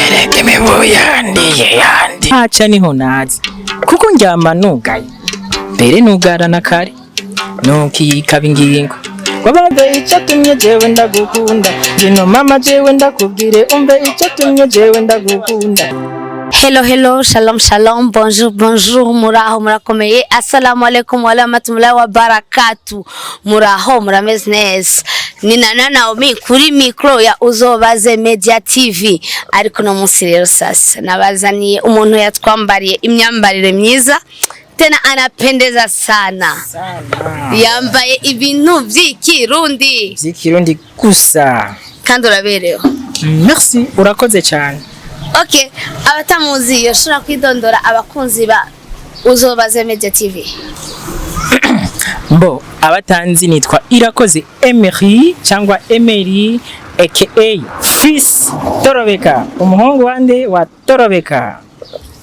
Erega imibu yandiye yandi haca niho nazi kuko ndyama nugaye mbere nugara na kare nuko iyi ikaba ingingo wabaze icyatumye jewe ndagukunda. Ngwino mama, jewe ndakubwire, umve icyatumye jewe ndagukunda. Hello, hello, shalom, shalom, bonjour, bonjour, muraho, murakomeye, assalamu alaikum wa rahmatullahi wa barakatu, muraho, murameze neza. Ni Nana Naomi kuri micro ya Uzobaze Media TV. Ariko no munsi rero sasa nabazaniye umuntu yatwambariye imyambarire myiza, tena anapendeza sana, yambaye ibintu vy'ikirundi. Vy'ikirundi gusa. Kandi uraberewe. Merci, urakoze cyane. Okay, abatamuzi, yoshobora kwidondora abakunzi ba Uzobaze Media TV? Mbo abatanzi, nitwa Irakoze Emery cyangwa Emery aka Fils Torobeka, umuhungu wande? Wa Torobeka.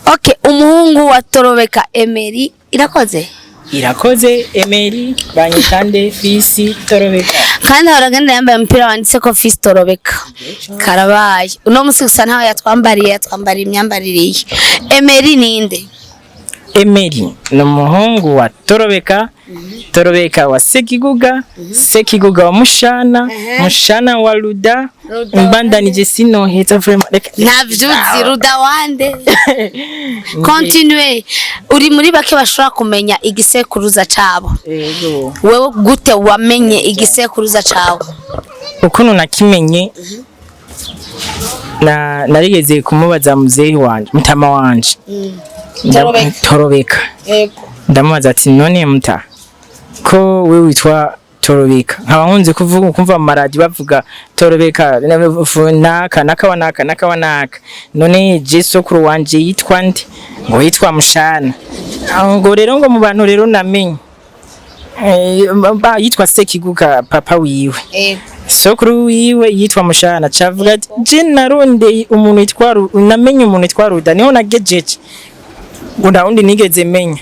Okay, umuhungu wa Torobeka, Emery Irakoze. Irakoze Emery, banyitande Fils Torobeka. Kandi ahora yambaye umupira wanditse ko Fils Torobeka. Karabaye. Uno musi gusa ntawe yatwambariye, yatwambariye imyambarire ye. Emery ninde? Emery ni umuhungu wa Torobeka, Torobeka wa Sekiguga, Sekiguga wa Mushana, Mushana wa Ruda. Ruda. Mbandanije sinoheza vraiment, reka. Ntavyuzi Ruda wande. Continue. Uri muri bake bashobora kumenya igisekuruza cabo. Yego. Wewe gute wamenye igisekuruza cawe? Ukuntu nakimenye, na narigeze kumubaza muzehe wanje, mutama wanje. Torobeka. Torobeka. Yego. Ndamubaza ati: "None muta, ko we witwa Torobeka, nkaba nkunze kuvuga, kumva mu maradiyo bavuga Torobeka naka naka wa naka naka wa naka, none je sokuru wanje yitwa nde?" Ngo yitwa Mushana. Aho ngo rero ngo mu bantu rero namenye, yitwa Sekiguka papa wiwe, sokuru wiwe yitwa Mushana. Cavuga ati: "Je narondeye umuntu yitwa namenye umuntu yitwa Ruda, niho nagejeje, ngo nta wundi nigeze menya."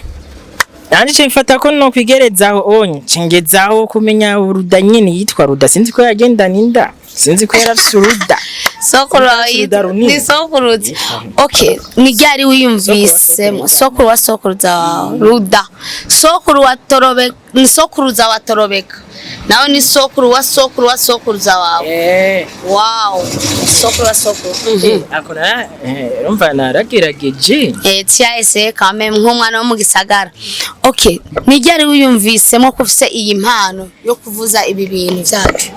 Nanje ce mfata ko no kwigerezaho onye cengezaho kumenya Ruda nyene yitwa Ruda. Sinzi ko yagendana inda, sinzi ko yarafise uruda. Sokuru wawe Ruda yitwa runini. Ni sokuruza. Okay, ni ryari wiyumvisemo sokuru wa sokuruza wawe Ruda? Sokuru wa Torobeka ni sokuruza wa Torobeka, nawe ni sokuru wa sokuru wa sokuruza wawe. Wow, sokuru wa sokuru. Ako na urumva naragerageje. Eh, tiaese quand même nk'umwana wo mu gisagara. Okay, ni ryari wiyumvisemo ko ufise iyi mpano yo kuvuza ibi bintu vyacu?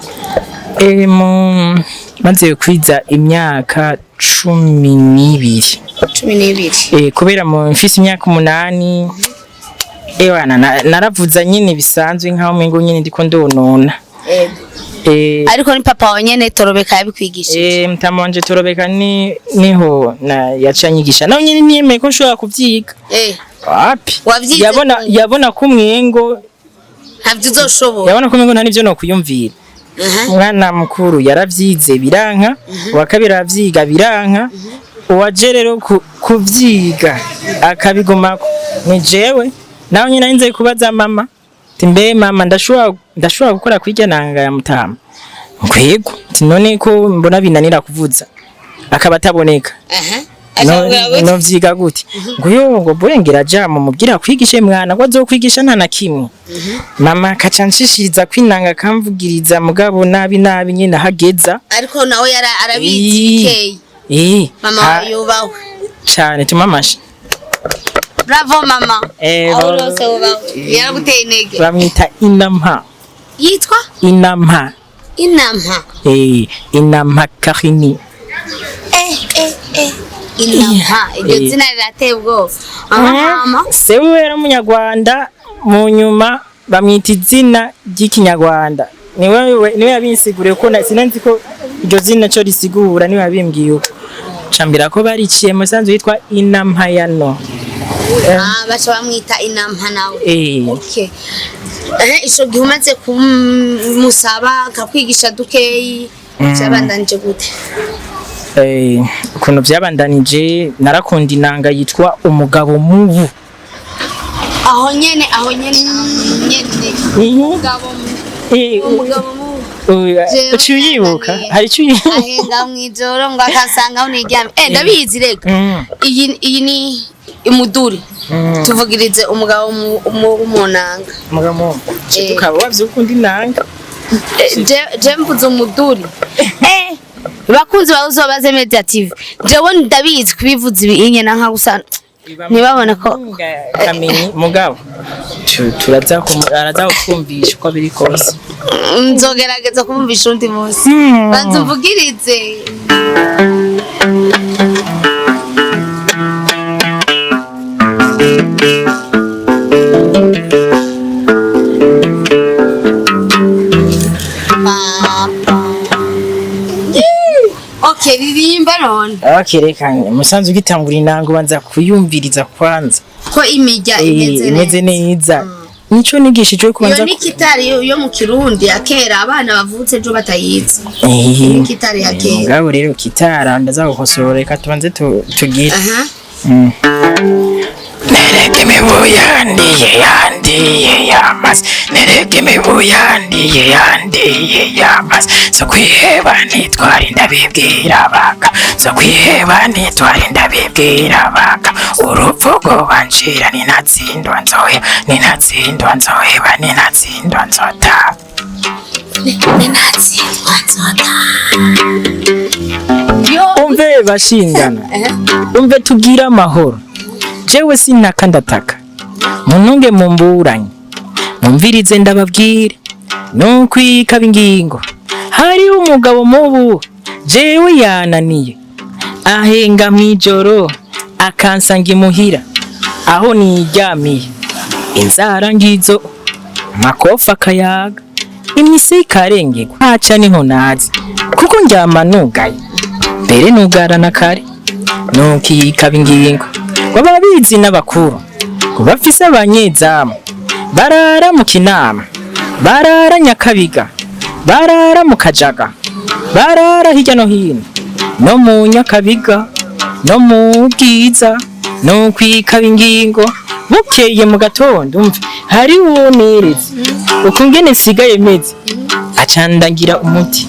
Mu maze kwiza imyaka 12. 12. Kubera mu mfise imyaka 8, ewana naravuza nyine bisanzwe nkaho umengo nyine ndiko ndonona. Ariko ni papa wawe nyene Torobeka yabikwigishije? Mutama wanje Torobeka ni niho na yaciye anyigisha. Nawe nyine ntiyemeye ko nshobora kuvyiga. Wapi. Wavyize Yabona gute? yabona ko umwengo Ntavyo uzoshobora. Yabona ko umengo nta nivyo nokwiyumvira. Umwana mukuru yaravyize biranka, uwa kabiri aravyiga biranka, uwaje rero kuvyiga akabigumako ni jewe. Nawe nyine nze kubaza mama ati: "Mbe mama, ndashobora gukora kwirya nanga ya mutama?" "Nkwego." Ati: "None ko mbona binanira kuvuza akaba ataboneka, no vyiga gute?" Ngo yo ngo burengera aja mu mubwira kwigishe mwana, ko azokwigisha nta na kimwe. Mama akaca nshishiriza kwinanga, akamvugiriza, mugabo nabi nabi nyine ahageza. Ariko nawe yara arabizi bikeyi. Mama wawe yubahwe. Cane, tuma amashi. Bravo mama. Aho uri hose wubahwe, yaraguteye intege. Bamwita Inampa. Yitwa? Inampa. Inampa. Inampa Karini. Eh, Inampa, iryo zina rirateye ubwoba. Aha mama. Se wiwe yari umunyarwanda, mu nyuma bamwita izina ry'ikinyarwanda. Niwe yabinsiguriye ko sinanzi ko iryo zina co risigura, niwe yabimbwiye uko cambira ko bariciye musanzu yitwa Inampayano. Ah, baca bamwita Inampa nawe. Okay. Ico gihe umaze kumusaba akakwigisha dukeyi, vyabandanije gute? Ukuntu vyabandanije, narakunda inanga yitwa Umugabo Mubu. Aho nyene, aho nyene, aho nyene. Umugabo umugabo mubi. Jewe Uciye uyibuka? ndananiye. Hari icyo uyibuka? Ahenga mwijoro ngo akasanga aho niryamye. Ndabizi rega. Iyi ni imuduri. Tuvugirize umugabo w'umunanga. Mugabo ukaba wavyukunda inanga. Je mvuze umuduri. Bakunzi ba Uzobaze Media TV, jewe ndabizi kubivuza ibinye na nka gusa ntibabone ko Kamenyi mugabo turaza araza kumvisha uko biri kose. Nzogerageza kumvisha undi munsi. Banza umvugirize. Papa. Okay, ririmba none. Okay, reka musanze ugitangura inanga ubanza kuyumviriza kwanza. Ko imirya imeze imeze neza. neza, nico nigishijwe Iyo kubanza. ni kitari yo mu Kirundi ya kera, abana bavutse ejo batayizi. Ni kitari ya kera. Mugabo rero kitara ndaza gukosora, reka tubanze tugire. Aha. Nereke imibu yandiye yandiye yamaze, nereke imibu yandiye yandiye yamaze, so kwiheba ntitwari ndabibwira baka, so kwiheba ntitwari ndabibwira baka, urupfu rwo banshira ninatsindwa nzoheba, ninatsindwa nzoheba, ninatsindwa nzota. Ninatsindwa nzota. Yo. Umve bashingana, umve tugire amahoro, jewe sinaka ndataka, muntunge mumburanye, mumvirize ndababwire nukwikaba ingingo. Hariho umugabo mubu jewe yananiye, ahenga mw'ijoro akansanga imuhira aho niryamiye, inzara ngizo, amakofa akayaga, imisi ikarengerwa, ntaca niho nazi kuko ndyama nugaye, mbere nugarana kare. Nukikaba ingingo ngo ababizi n'abakuru ngo bafise abanyezamu barara mu Kinama, barara Nyakabiga, barara mu Kajaga, barara hirya no hino, no mu Nyakabiga, no mu Bwiza. Nukwikaba ingingo, bukeye mu gatondo umve hari uwo neretse ukungene nsigaye meze, acandagira umuti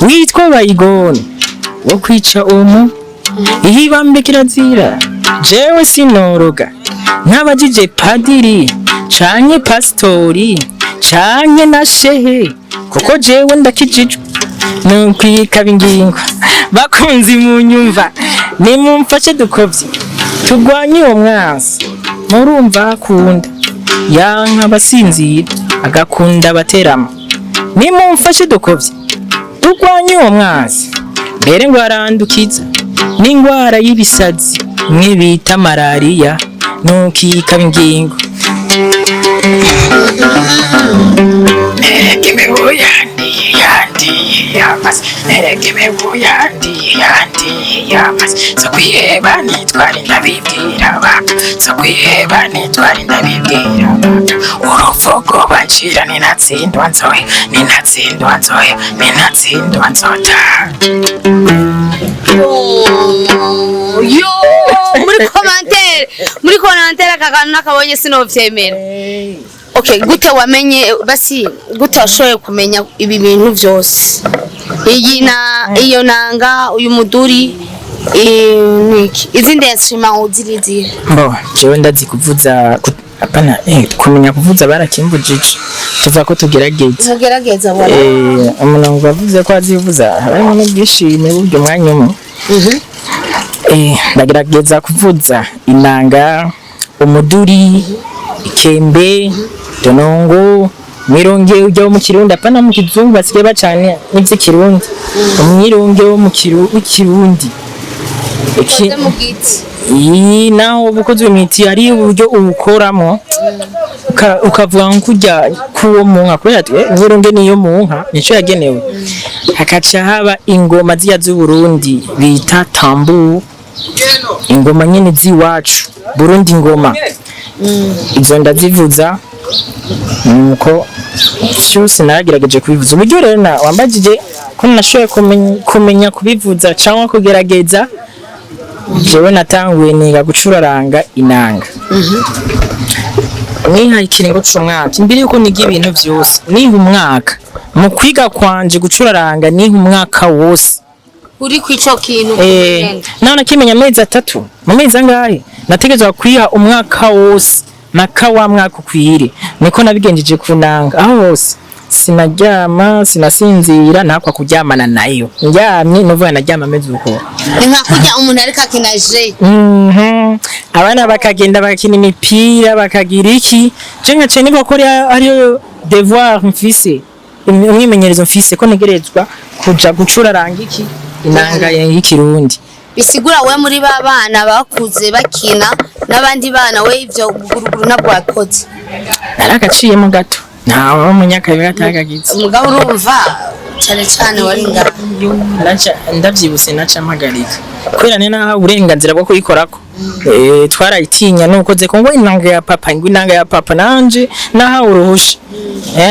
witwa bayigone wo kwica umu ihibambe kirazira. Jewe sinoroga nk'abajije padiri canke pasitori canke na shehe, kuko jewe ndakijijwe. Nukwikaba ingingo, bakunzi munyumva, nimumfashe dukovye turwanye uwo mwansi. Murumva akunda yanka abasinzira, agakunda abaterama. Nimumfashe dukovye turwanye uwo mwansi, mbere ngo arandukiza n'ingwara y'ibisazi mwe bita malariya. Nukikaba ingingo, nereke imibu yandiye yandiye yamaze, nereke imibu yandiye yandiye yamaze, so kwiheba nitwari ndabibwira baka, so kwiheba nitwari ndabibwira baka, urupfu rwo bancira ninatsindwa nzohe, ninatsindwa nzohe, ninatsindwa nzota. Yo, muri commentaire aka kantu nakabonye sinovyemera. Okay, gute wamenye basi, gute washoboye kumenya ibi bintu vyose? Iyi na iyo nanga, uyu muduri, niki, izindi instrument uzirizihe? Bo jewe ndazi kuvuza apana, kumenya kuvuza barakimbujije, tuva ko tugerageza. Mugerageza wala. Umuntu ngo avuze ko azivuza harimo n'ubwishime buryo umwanya umwe. Ndagerageza kuvuza inanga, umuduri, ikembe, donongo, mwironge ujya wo mu Kirundi, apana mu kizungu basigaye bacana n'ivy'ikirundi, umwironge wo mu w'ikirundi. Ukoze mu giti. Iyi naho uba ukozwe mw'iti, hari uburyo uwukoramo ukavuga nko kurya k'uwo mu nka, kubera ati umwironge niyo mu nka nico yagenewe. Hakaca haba ingoma ziriya z'Uburundi bita tambu, ingoma nyene z'iwacu Burundi, ingoma izo ndazivuza. Nuko vyose naragerageje kubivuza. Uburyo rero na wambajije ko nashoboye kumenya kubivuza cyangwa kugerageza, jewe natanguye niga gucuraranga inanga. Nihaye ikiringo c'umwaka imbere yuko niga ibintu vyose. Niha umwaka mu kwiga kwanje gucuraranga, niha umwaka wose uri kw'ico kintu. Naho nakimenya amezi 3, mu mezi angahe nategerezwa kwiha umwaka wose, maka wa mwaka ukwire. Niko nabigenjeje ku nanga, aho hose sinaryama, sinasinzira, nakwa kuryamana nayo ndyamye nuvuga naryama ameze uko. Ni nka kurya umuntu ariko akina je. Abana bakagenda bakina imipira, bakagira iki, je nkaciye niba ko ariyo devoir mfise, umwimenyerezo mfise ko ntegerezwa kuja gucuraranga iki inanga y'ikirundi. Bisigura we muri ba bana bakuze bakina n'abandi bana, we ivyo guruguru ntabwo wakoze? Naragaciyemo gato, ntawe w'umunyakabiga atagagize. Umugabo urumva cane cane wari ngaho. Ndavyibutse, naca mpagarika kubera ni naho uburenganzira bwo kuyikorako. Twarayitinya nuko ze ko ngo inanga ya papa, ngo inanga ya papa, nanje nahawe uruhusha.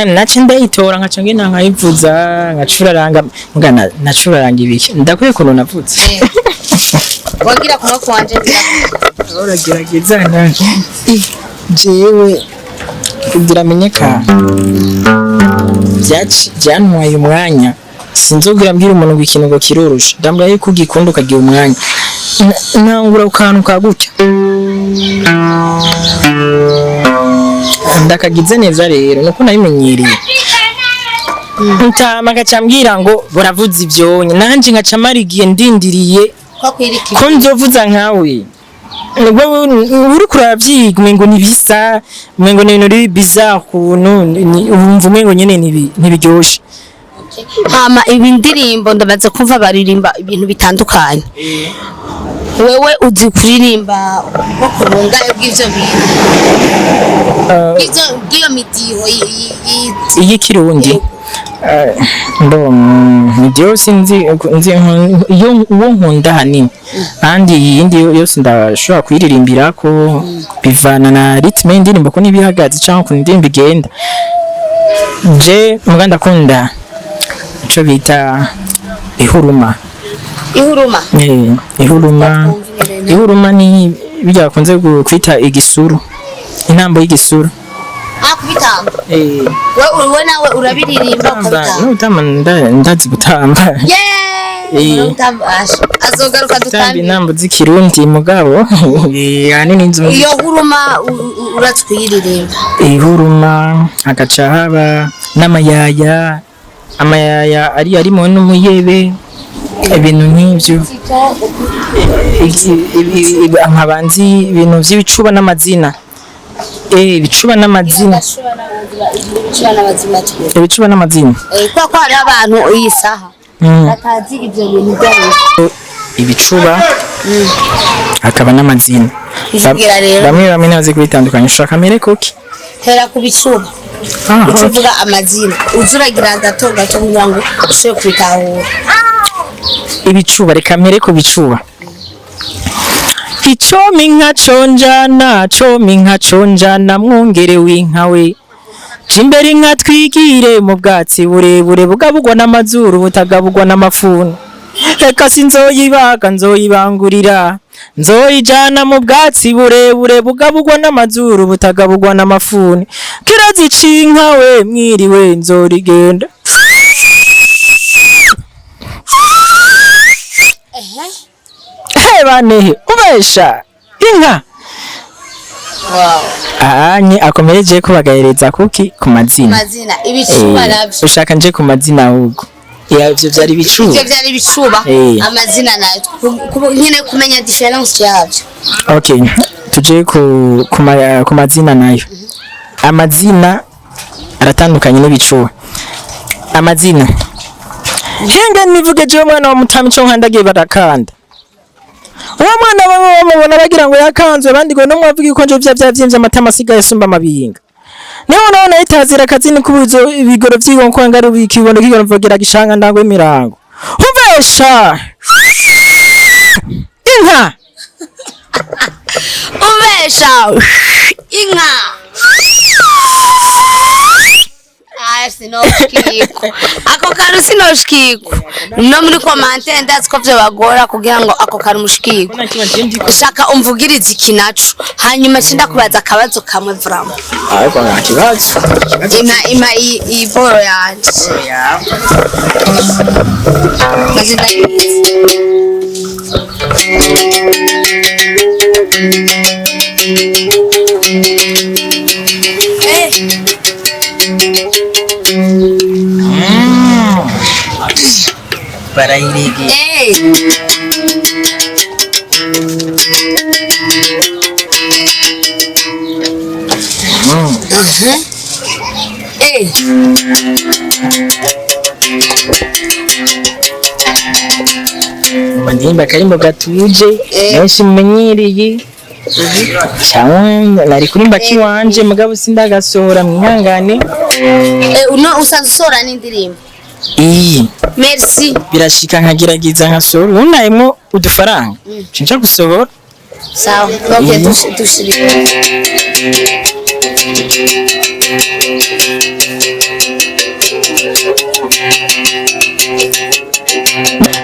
Naca ndayitora, nkaca ngenda nkayivuza, nkacuraranga. Mbwa nacuraranga ibiki? Ndakwiye ukuntu navutse. Wagira kumwe kwanje ngira. Uragerageza nanje jewe kugira amenyekana byantwaye umwanya. Sinzobwira mbwira umuntu ngo ikintu ngo kiroroshe, ndambwira yuko ugikunda ukagira umwanya. Ntangura ku kantu ka gutya, ndakagize neza rero nuko nabimenyereye. Ntama ngaca mbwira ngo buravuze ivyonye, nanje nkaca mara igihe ndindiriye ko kwirika. Ko nzovuza nkawe. Wewe uriko uravyiga umengo ntibisa, umengo ni ibintu biri bizarre ukuntu wumva umengo nyene ntibiryoshe. Hama ibi ndirimbo ndamaze kumva baririmba ibintu bitandukanye, wewe uzi kuririmba ubwoko bungahe bw'ivyo bintu, bw'iyo midiho Iy'ikirundi? Mbo byose nzi, nzi iyo uwo nkunda hanini, kandi iyindi yose ndashobora kuyiririmbira ko bivana na rythme y'indirimbo, ko niba ihagaze cyangwa ukuntu indirimbo igenda. Je muga ndakunda ico bita ihuruma. Ihuruma? Ihuruma. Ihuruma ni bijya bakunze kwita igisuru, intambo y'igisuru. Ah, kubitamba? We nawe urabiririmba ukabitamba? N'utamba, ndazi gutamba. Urabitamba, asha azogaruka Gutamba dutambe. Intambo z'ikirundi, mugabo ahanini nzi Iyo huruma urazi kuyiririmba? Ihuruma, hagaca haba n'amayaya, amayaya ari arimo n'umuyebe, ibintu nk'ivyo. Nkaba nzi ibintu vy'ibicuba n'amazina, ibicuba n'amazina. Ibicuba n'amazina. Kubera ko hariho abantu iyi saha batazi ibyo bintu byabo. Ibicuba hakaba n'amazina. Ivugira rero. Bamwe bamwe ntibazi kubitandukanya. Ushaka mbere kuki? Hera ku bicuba. Ah, uca okay. uvuga amazina, uza uragira gato gato kugira ngo ushobore kubitahura. Ibicuba, reka mpere ku bicuba. Icomi inka conjana, comi inka conjana, mwungere w'inka we, jimbere inka twigire mu bwatsi burebure bugabugwa n'amazuru, butagabugwa n'amafuni. Reka sinzoyibaga, nzoyibangurira, nzoyijana mu bwatsi burebure bugabugwa n'amazuru, butagabugwa n'amafuni. Kirazica inka we, mwiriwe nzorigenda. He banehe ubesha inka anye akomereje ko bagahereza kuki ku mazina. Amazina, ibicuba nabyo. Ushaka nje ku mazina ahubwo? Ya, ivyo vyari ibicuba. Ibyo byari ibicuba. Amazina nayo nyine kumenya difference yabyo. Okay, tuje ku mazina nayo. Amazina aratandukanye n'ibicuba. Amazina henga nivuge jewe mwana wa mutama, ico nkandagiye barakanda. Uwo mwana bamwe bamubona bagira ngo yakanzwe, abandi ngo nomwavuga yuko nje vya vyavyimbye, amatama asigaye asumba amabinga. Niho none itazira akazini kubuzo ibigoro vy'igonko ngari ikibondo kigono mvogera gishanga ndango imirango ubesha inka. Ubesha inka. Sinoshikirwa ako kantu, sinoshikirwa no muri commentaire. Ndazi ko vyobagora kugira ngo ako kantu mushikirwe. Shaka umvugirize iki naco, hanyuma cinda kubaza akabazo kamwe vraiment. Ariko nta kibazo. Ima iyi boro yanje maze ndayizi. Barayiregeye. Ndirimba akarimbo gatuje benshi mumenyereye, cyangwa nari kurimba kiwanje, mugabo sindagasohora, mwihangane. Uno usanzwe usohora n'indirimbo? Iyi. Merci. Birashika nkagerageza nkasohora, ubu nayimwo udufaranga nca gusohora. Sawa, okay, dushirike.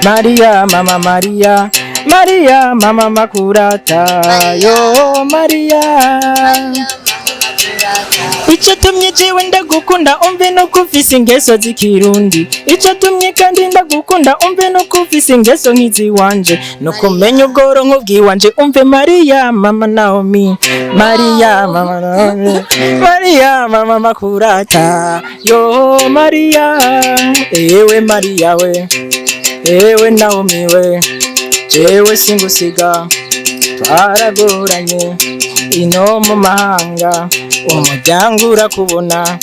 Maria mama Maria, Maria mama makurata yo Maria. Icyo tumye jewe ndagukunda, umve no kufise ingeso z'ikirundi. Icyo tumye kandi ndagukunda, umve no kufise ingeso nk'iziwanje, no kumenya ubworonko bwiwanje. Umve Maria mama Naomi, Maria mama Naomi, Maria mama makurata yo Maria. Ewe Maria we, ewe Naomi we, jewe singusiga. Twaragoranye ino mu mahanga, umuryango urakubona,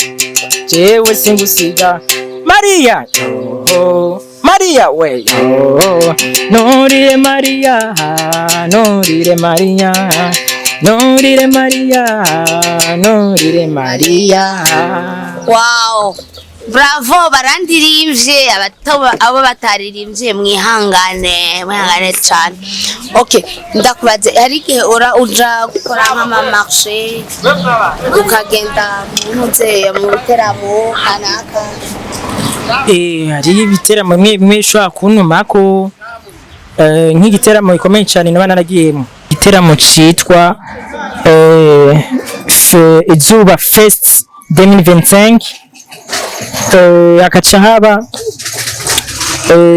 jewe singusiga. Maria yo, Maria we yo, nurire Maria, nurire Maria, nurire Maria, nurire Maria. Wow, bravo! Barandirimbye abato, abo bataririmbye mwihangane, mwihangane cyane. Okay, ndakubaze, hari igihe ura uja gukora nk'ama marché, ukagenda mu ntuze mu biteramo kanaka? Hariho ibiteramo bimwe bimwe bishobora kuntumako, nk'igiteramo gikomeye cyane naba naragiyemo, igiteramo citwa Izuba Fest 2025, hakaca haba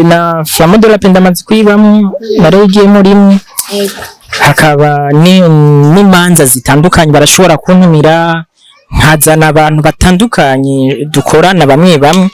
na Flamme de la Paix, ndamaze kuyibamwo, narayigiyemo rimwe. Hakaba n'imanza zitandukanye, barashobora kuntumira nkazana abantu batandukanye dukorana bamwe bamwe.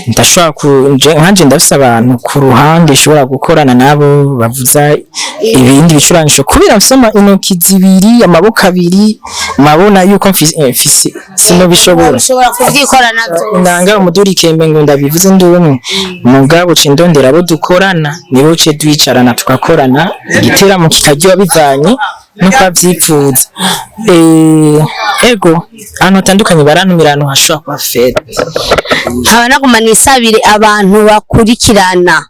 Ndashobora nkanje ndafise abantu ku ruhande nshobora gukorana nabo bavuza ibindi bicurangisho, kubera mfise intoki zibiri, amaboko abiri, mabona yuko mfise sinobishobora. Ushobora kubyikorana byose. Nanga umuduri kembe ngo ndabivuze ndi umwe, mugabo ce ndondera abo dukorana, nibo ce twicarana tugakorana, igiteramo kikaryoha bivanye nuko avyipfuza. Ego, ahantu hatandukanye barantumira, ahantu hashobora kuba fête. Nkaba naguma nisabire abantu bakurikirana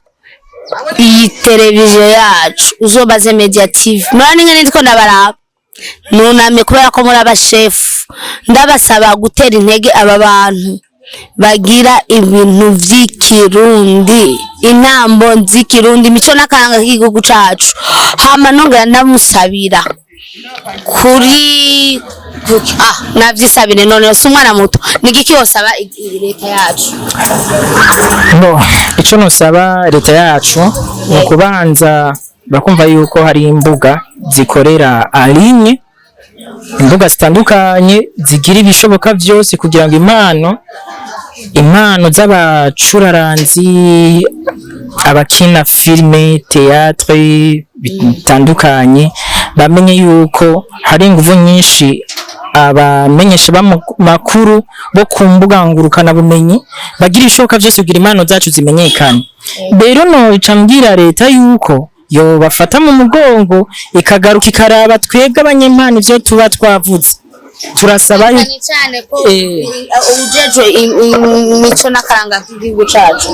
iyi televiziyo yacu Uzobaze Media TV, murabona ingene ndiko ndabaraba nunamye kubera ko muri abashefu. Ndabasaba gutera intege aba bantu bagira ibintu vy'ikirundi, intambo z'ikirundi, imico n'akaranga k'igihugu cacu. Hama nongera ndamusabira kuri navyisabire. None si umwana muto, ni igiki wosaba leta yacu? No, ico nosaba leta yacu ni ukubanza bakumva yuko hari imbuga zikorera en ligne, imbuga zitandukanye zigira ibishoboka vyose kugira ngo impano z'abacuraranzi, abakina filime, théâtre bitandukanye, bamenye yuko hari inguvu nyinshi. Abamenyesha makuru bo ku mbuga ngurukana bumenyi bagira ibishoboka byose kugira impano zacu zimenyekane. Rero noca mbwira leta yuko yobafata mu mugongo, ikagaruka ikaraba twebwe abanyempano ivyo tuba twavuze. Turasaba Cyane cyane ko ujejwe imico n'akaranga k'igihugu cacu,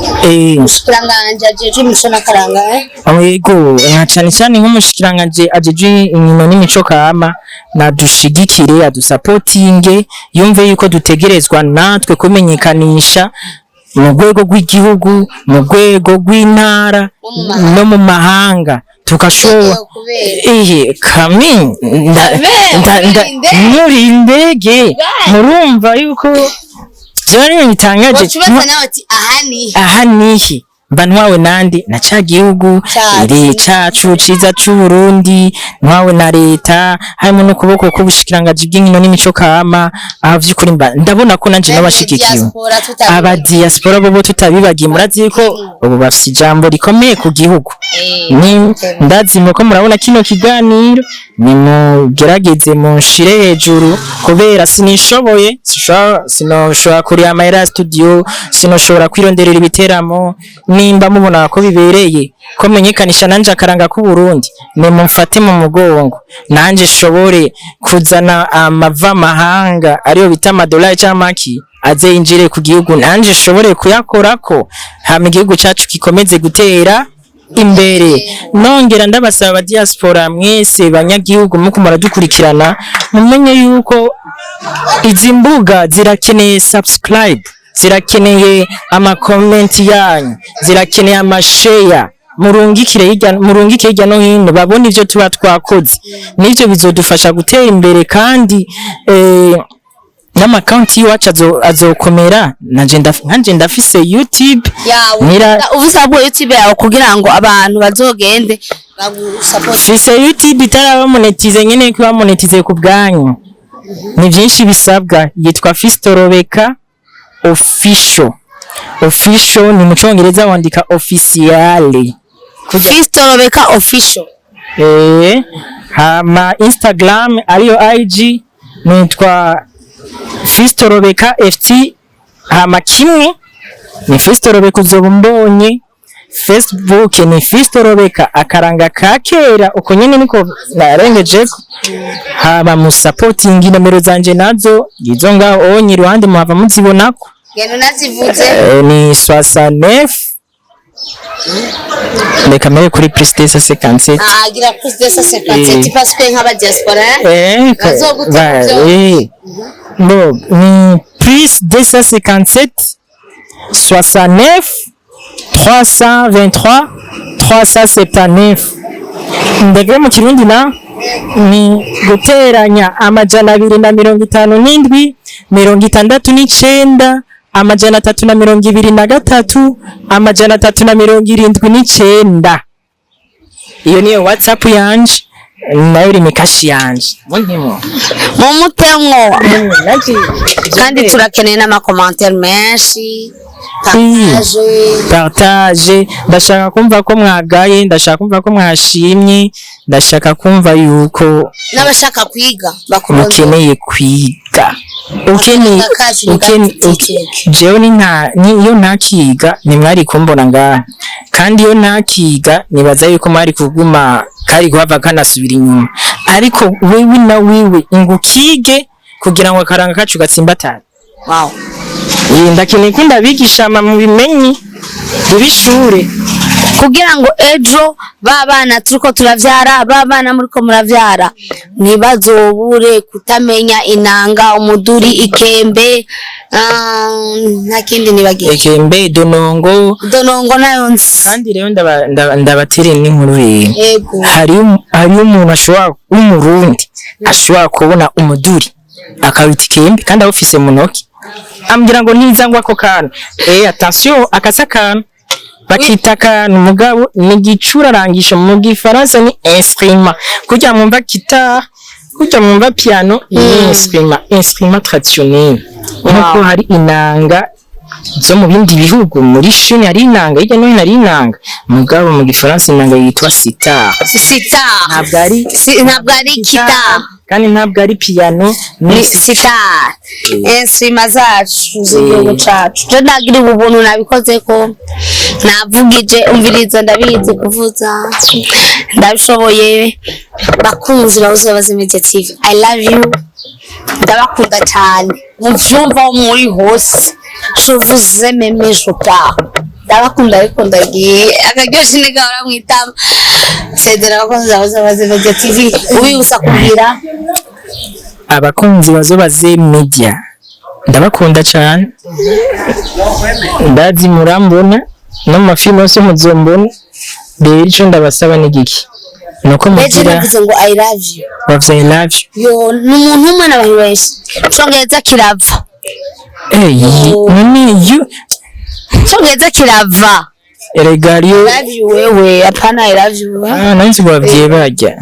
umushikiranganji ajejwe imico n'akaranga, eh? Yego, nka cyane cyane nk'umushikiranganje ajejwe inkino n'imico kama, nadushigikire, adusapotinge, yumve yuko dutegerezwa natwe kumenyekanisha mu rwego rw'igihugu, mu rwego rw'intara no mu mahanga. No mu mahanga tugashobora Kubera ihe kami Kubera indege. Muri indege, murumva yuko byari ibintu bitangaje. Wacubatse nawe ati aha ni Aha nihe mba ntwawe nandi na ca gihugu Cacu. Iri cacu ciza c'Uburundi, ntwawe na leta, harimo n'ukuboko k'ubushikiranganji bw'inkino n'imico kama. Aho vy'ukuri mba ndabona ko nanje n'abashigikiwe diaspora tutabizi. Aba diaspora bobo tutabibagiye, murazi ko ubu bafise ijambo rikomeye ku gihugu. Ni ndazi muko murabona kino kiganiro, nimugerageze munshire hejuru, kubera sinishoboye, sinoshobora kuriha amahera ya studio, sinoshobora kwironderera ibiteramo. Nimba mubona ko bibereye ko menyekanisha nanje akaranga k'Uburundi, nimumfate mu mugongo nanje nshobore kuzana amava mahanga, ariyo bita amadolari cyangwa amaki, aze yinjire ku gihugu, nanje nshobore kuyakorako, hama igihugu cacu gikomeze gutera imbere. Nongera ndabasaba aba diaspora mwese, banyagihugu muko muradukurikirana, mumenye yuko izi mbuga zirakeneye subscribe, zirakeneye amakomenti yanyu, zirakeneye amashare. Murungikire hirya, murungike hirya no hino, babone ivyo tuba twakoze, nivyo bizodufasha gutera imbere. Kandi n'amakonti y'iwacu azokomera. Nanje ndafise YouTube. Yawe. Ubusa bwo YouTube yawe kugira ngo abantu bazogende bagusupport. Fise YouTube itaraba monetize, nyene kuba monetize ku bwanyu ni byinshi bisabwa. Yitwa Fistorobeka Official. Official ni mu Congereza wandika officiale. Fistorobeka Official. Hama Instagram ariyo IG nitwa Fistorobeka FT, hama kimwe ni Fistorobeka uzoba umbonye. Facebook ni Fistorobeka akaranga ka kera, uko nyene niko narengejeko. Haba mu supporting, nomero zanje nazo izo ngaho onye iruhande muhava muzibonako. Genda unazivuze. Ni 69, reka mbere kuri plus 257. Ah, gira plus 257 parce que nk'aba diaspora, eh? Bazoguta kuvyo. Bon, ni plus 257 69 323 379. Ndege mu Kirundi na ni guteranya 257 69 323 379. Iyo niyo WhatsApp yanje, nayo iri mikashi yanje muntimo. Mumutemwo. Kandi turakeneye n'amacommentaire menshi, partage. Partage, ndashaka kumva ko mwagaye, ndashaka kumva ko mwashimye, ndashaka kumva yuko n'abashaka kwiga bakurondera. Mukeneye kwiga, ukeneye Akazi ni gatike. Jewe ni nta ni iyo ntakiga ntimwari kumbona ngaha, kandi iyo ntakiga nibaza yuko mwari kuguma kari guhava kanasubira inyuma. Ariko wewe na wewe ingukige kugira ngo akaranga kacu gatsimbatane. Ndakeneye ko ndabigisha mu bimenyi bibishure. Kugira ngo ejo ba bana turiko turavyara, ba bana muriko muravyara, ntibazobure kutamenya inanga, umuduri, ikembe, nta kindi nibagiye. Ekembe, donongo. Donongo nayo nzi. Kandi rero ndabatere n'inkuru rero. Yego. Hariyo umuntu ashobora, w'Umurundi, ashobora kubona umuduri akawita ikembe kandi awufise mu ntoki, ambwira ngo ntiza ngo ako kantu, attention, akasa kantu bakita akantu, mugabo ni igicurarangisho, mu Gifaransa ni instrument. Kurya mwumva guitare, kurya mwumva piano, ni instrument traditionnel, nkuko hari inanga zo mu bindi bihugu. Muri Chine hari inanga, hirya no hino hari inanga, mugabo mu Gifaransa inanga yitwa sitar. Sitar. Ntabwo ari Ntabwo ari guitare. Kandi ntabwo ari piano. Ni sitar, instrument zacu z'igihugu cacu. Je ndagira ubu buntu nabikoze ko navugije, umviriza, ndabizi kuvuza, ndabishoboye. Bakunzi babuze bazi Media TV, I love you. Ndabakunda cyane, muvyumva aho muri hose. Je vous aime, mais je pars. Ndabakunda ariko ndagiye. Akaryoshye ni gahora mwitama. Sezera abakunzi ba Zobaze Media TV, ubibutsa kugira Abakunzi ba Zobaze Media, ndabakunda cyane. Ndazi murambona no mu mafilime yose muzombona. Rero icyo ndabasaba ni giki? Nuko Ejo mugira navuze ngo "I love you." Bavuze "I love you." Yo, ni umuntu umwe n'abantu benshi. Icongereza kirava. Eh, none you Icongereza kirava. Erega you "Love you" wewe, hapana "I love you." Ah, nanzi bavye barya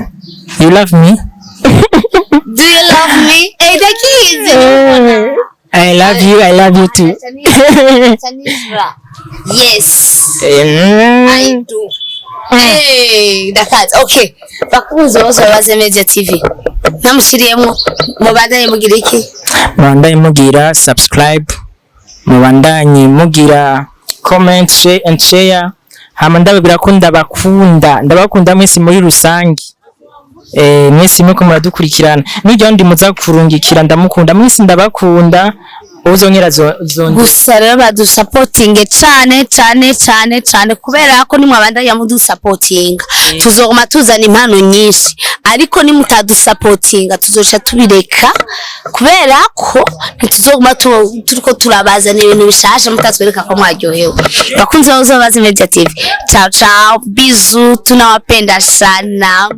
"You love me?" "Do you love me?" Eh, ndakizi. I love you, I love you too. Yes, I do. Eh, ndakazi. Okay, bakunzi bose babaze Media TV, namushiriyemo, mubandanye mugira iki? Mubandanye mugira subscribe, mubandanye mugira comment, share and share. Hama ndababwira ko ndabakunda, ndabakunda mwese muri rusange. Mwese muko muradukurikirana, n'ujya wundi muza kurungikira, ndamukunda mwese, ndabakunda. Uzongera zo Gusa rero badusapotinge cane cane cane cane, kubera ko nimwabandanya mudusapotinga tuzoguma tuzana impano nyinshi, ariko nimutadusapotinga tuzoca tubireka, kubera ko ntituzoguma turiko turabazana ibintu bishasha mutatwereka ko mwaryohewe. Bakunzi ba Uzobaze Media TV, ciao ciao, bisous, tunawapenda sana.